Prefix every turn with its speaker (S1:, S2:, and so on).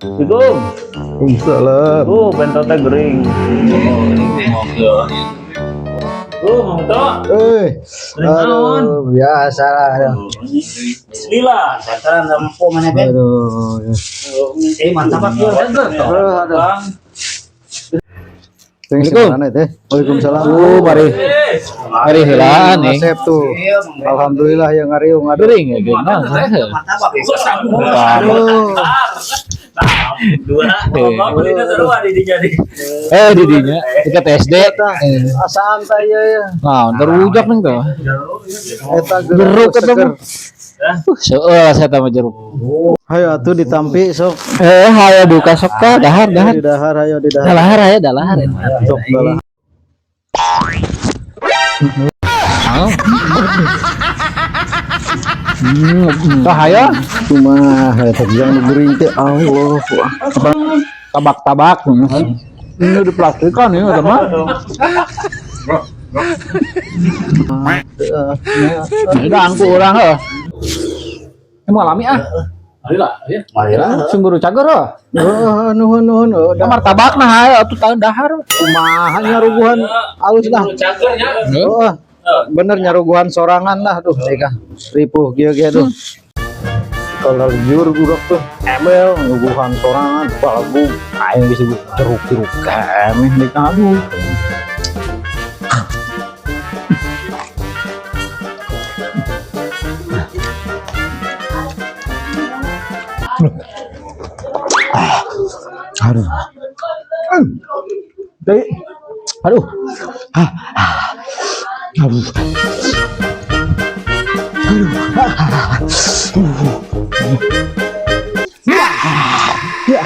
S1: Assalamualaikum.
S2: Waalaikumsalam.
S1: Bento teh gering. Mang To.
S2: Eh,
S1: Gering naon?
S2: aduh, biasa lah.
S1: Lila.
S3: Santaran lempo mana kan?
S2: Aduh.
S3: Eh mantap ya.
S2: Aduh, aduh.
S1: Bang.
S2: Assalamualaikum. Mana teh? Waalaikumsalam.
S4: Bari bari heulaan nih.
S2: Asep tuh. Alhamdulillah yang ngariung aduh.
S4: Gering ya gering. Nah,
S3: Mantap ya.
S2: Aduh.
S1: Dua. Bang belinya seru di dinya di.
S4: Didinya dekat SD.
S2: Ah, santai ya ya.
S4: Nah, terujak nih tuh.
S2: Eta
S4: Jeruk
S2: seger.
S4: ketemu. Seueur saya mah jeruk.
S2: Hayo atuh ditampi sok.
S4: Hayo buka sok tah dahar dahar.
S2: Di dahar hayo di dahar.
S4: Dalahar aya dalahar.
S2: Sok dalah.
S4: Tah hayo
S2: Kumaha eta jang nu gering teh Allah.
S4: tabak-tabak. Ini diplastikan ya teman. Udah angku urang heuh. Emang alami ah.
S3: Marilah.
S4: Sungguh cager heuh.
S2: Heeh, nuhun nuhun heuh.
S4: Da martabak nah hayo atuh tahun dahar.
S2: Kumaha nyaruguhan alus lah.
S1: Cagernya.
S2: Heeh. Bener nyaruguhan sorangan lah tuh teh ripuh kieu kieu tuh. Kalau liur budak tuh emel nyuguhan sorangan balagu aing bisa jeruk-jeruk kemeh nih aduh.
S4: Aduh. Dei. Aduh. Ah. Aduh. Aduh. Ah. Ya.